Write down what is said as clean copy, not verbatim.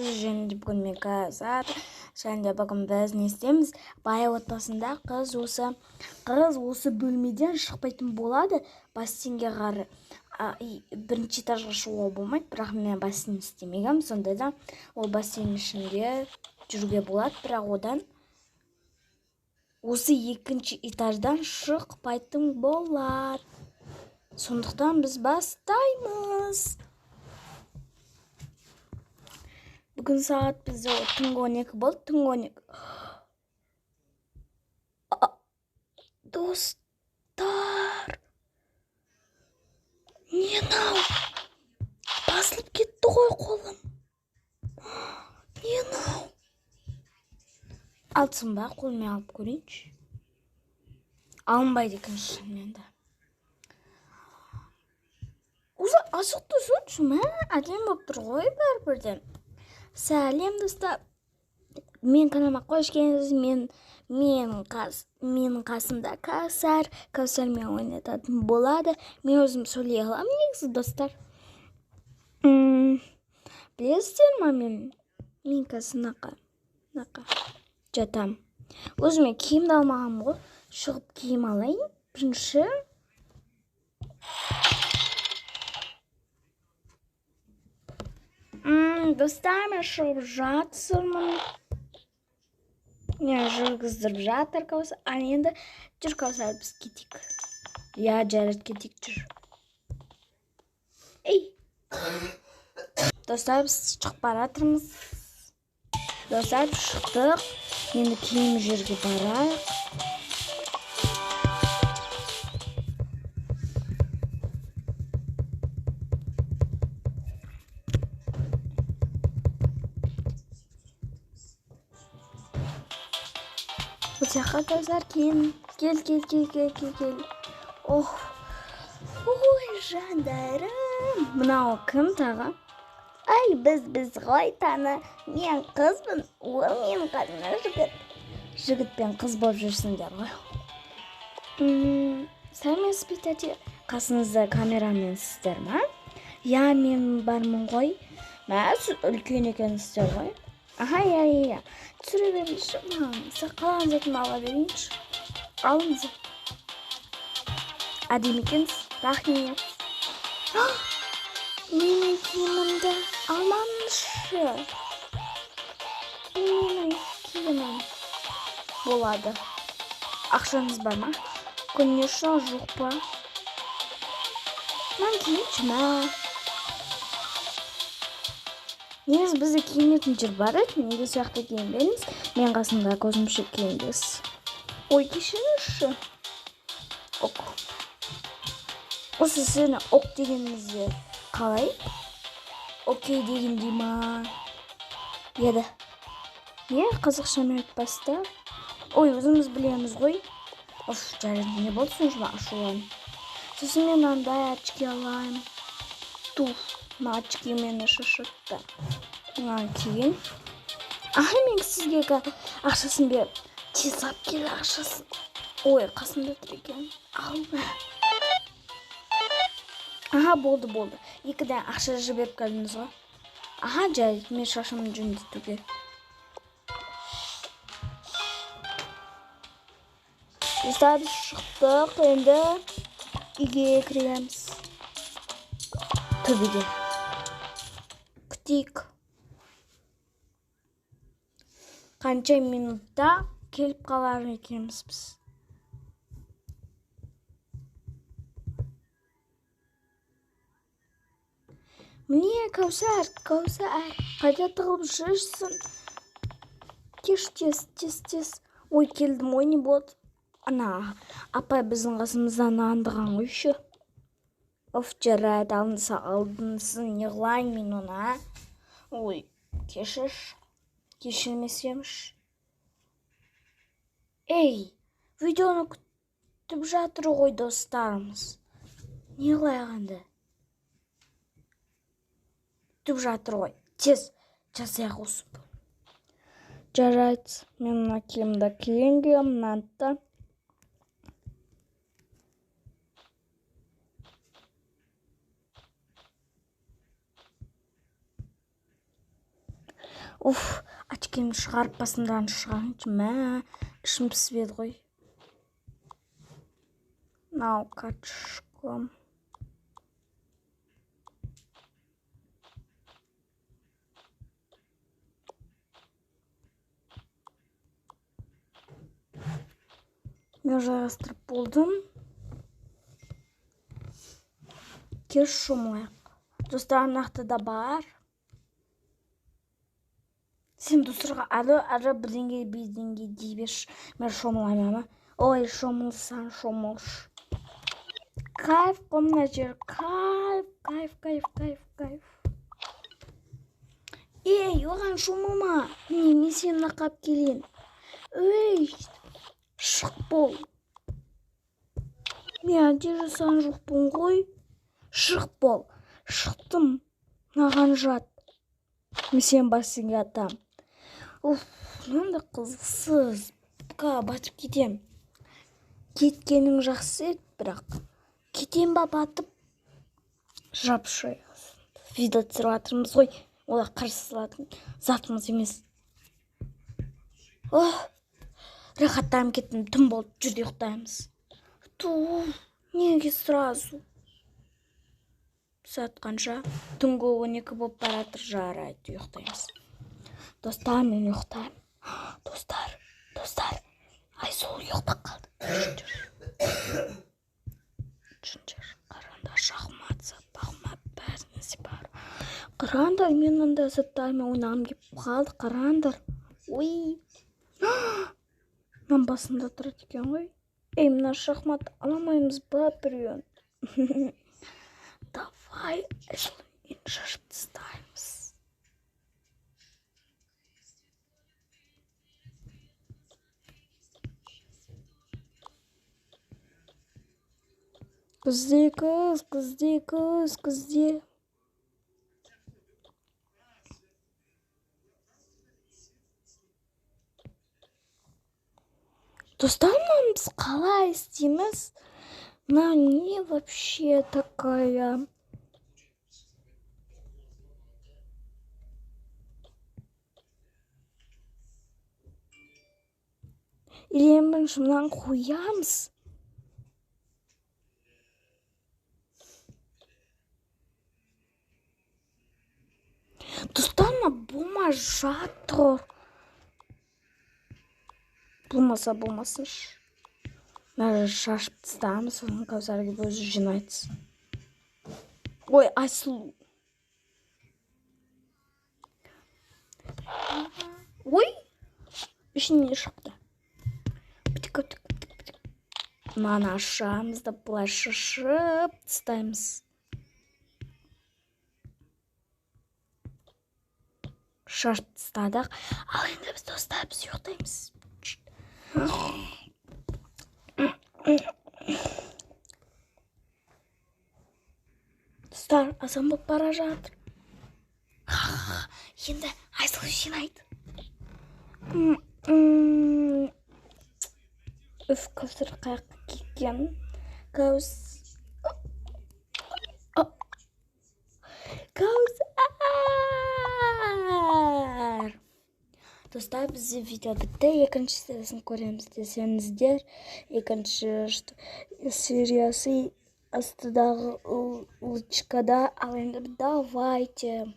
Және де бүгін мен Кәусар, және де бүгін біз не істейміз? Бай отбасында қыз осы бөлмеден шықпайтын болады. Бассейнге қарай бірінші этажға шығуға болмайды, бірақ мен бассейн істемегенмін, сонда да ол бассейн ішінде жүруге болады, бірақ одан осы екінші этаждан шықпайтын болады. Сондықтан біз бастаймыз. Бүгін сағат бізде түнгі 12 болды, түнгі 12. Достар, не мынау? Басылып кетті ғой қолым. Не мынау? Алсын ба, қолмен алып көрейінші. Алынбайды екен шынымен де. Осы асықты сонша ма? Әдемі болып тұр ғой бәрібір. Сәлем достар. Мен каналыма қош келдіңіз. Менің қасымда Кәусар. Кәусар мен ойнататын болады. Мен өзім сөйлей аламын негізі достар. Білесіздер ма, мен қазір мынақа жатам. Өзіме киімді алмағанмын ғой. Шығып киім алайын. Бірінші достар, мен шығып жатырмын. Мен жүргіздіріп жатыр Кәусар. Ал енді жүр Кәусар, біз кетейік. Я, жарайды, кетейік, жүр. Ей! Достар, біз шығып бара жатырмыз. Достар, біз шықтық. Енді киім жерге барайық. Жаққа Кәусар, кел, кел, кел, кел, кел, кел, кел. Ох, ой, жандарым. Мынау кім тағы? Ай, біз ғой таны. Мен қызбын, ол менің қасымда жігіт. Жігіт пен қыз болып жүрсіңдер ғой. Сәлеметсіз бе, тәте? Қасыңызда камерамен сіздер ма? Я, мен бармын ғой. Мә, сіз үлкен екенсіздер ғой. Аха, иә, иә, иә. Түсіре беріңізші, маған қалған затын ала берейінші. Алыңыз. Әдемі екенсіз, рахмет. Менің киімімді алмаңызшы. Менің киімім болады. Ақшаңыз бар ма? Конечно, жоқ па? Маған киейінші, мә. Негізі бізде киінетін жер бар еді, неге сол жақта киінбедіңіз? Мен қасымда көзімше киінбес. Ой, кешіріңізші. Ок. Осы сені ок дегенімізде қалай? Окей дегендей ма? Еді. Не, қазақшамен айтпасты? Ой, өзіміз білеміз ғой. Оф, жарайды, не болды соншама ашуланып? Сосын мен андай очки алайын. Туф. Очки мені шашыртты. Мына кейін. Аха, мен сізге ақшасын беріп, тез алып кел ақшасын. Ой, қасымда тұр екен. Ал. Аха, болды, болды. Екіден ақша жіберіп келдіңіз ғой. Аха, жарайды, мен шашымды жөндетуге. Достар, шықтық, енді үйге кіреміз. Төбеге. Күтейік. Қанша минутта келіп қалар екенбіз біз. Міне, Кәусар, Кәусар, қайда тығылып жүрсің? Кеш, тез, тез, тез. Ой, келдім, ой, не болды? Ана, апай біздің қасымыздан аңдыған ғой еще. Оф, жарайды, алынса алдынсын, не қылайын мен оны, а? Ой, кешір, кешірмесемш. Ей, видеоны күтіп жатыр ғой достарымыз. Не қылайық енді? Күтіп жатыр ғой. Тез жасайық осы. Жарайды, мен мына киімді киейін, мынаны да. Уф, очкимді шығарып, басымдан шығарайыншы. Мә, ішім пісіп еді ғой. Мынау картошка. Мен жайғастырып болдым. Кеш шомылайық. Достар, нақты да бар. Сен достарға әрі бірдеңе бірдеңе дей берші. Мен шомыламын, ама. Ой, шомылсаң, шомылшы. Кайф қой мына жер. Кайф, кайф, кайф, кайф, кайф. Ей, оған шомылма. Міне, мен сені нақап келейін. Ей, шық бол. Мен әдейі жасаған жоқпын ғой. Шық бол. Шықтым. Маған жат. Мен сені бассейнге атам. Уф, мынандай қызықсыз. Ка, батып кетем. Кеткенің жақсы еді, бірақ. Кетем ба батып? Жапшы. Видео түсіріп жатырмыз ғой. Олар қарсы затымыз емес. Ох, рахаттанып кеттім. Түн болды, жүр де ұйықтаймыз. Ту, неге сразу? Сағат қанша? Түнгі 12 болып баратыр. Жарайды, ұйықтаймыз. Достар, мен ұйықтаймын. Достар, достар, Айсұлу ұйықтап қалды. Жүр, қараңдар, шахмат, пахмат, бәрі бар. Қараңдар, мен мынандай заттармен ойнағым келіп қалды. Қараңдар. Ой. Мынаның басында тұрады екен ғой. Ей, мына шахмат ала алмаймыз ба біреуін? Давай, Айсұлу, шашып тастаймыз. Күзде күз, күзде күз, күзде. Достар, мынаны біз қалай істейміз? Мына не вообще такая? Или ең бірінші мынаны қоямыз? Достар, мына болмай жатыр. Болмаса болмасыншы. Мына шашып тастаймыз, сосын Кәусар келіп өзі жинайды. Ой, Айсұлу. Ой, ішінен шықты. Бітік, бітік, бітік, бітік. Мынаны ашамыз да былай шашып тастаймыз. Шашып тастадық. Ал енді біз, достар, біз ұйықтаймыз. Достар, азан болып бара жатыр. Енді Айсұлу жинайды. Үф, Кәусар қаяққа кеткен? Кәусар! Достар, бізде видео бітті. Екінші сериясын көреміз десеңіздер, екінші сериясы астыдағы лучкада. Ал енді давайте.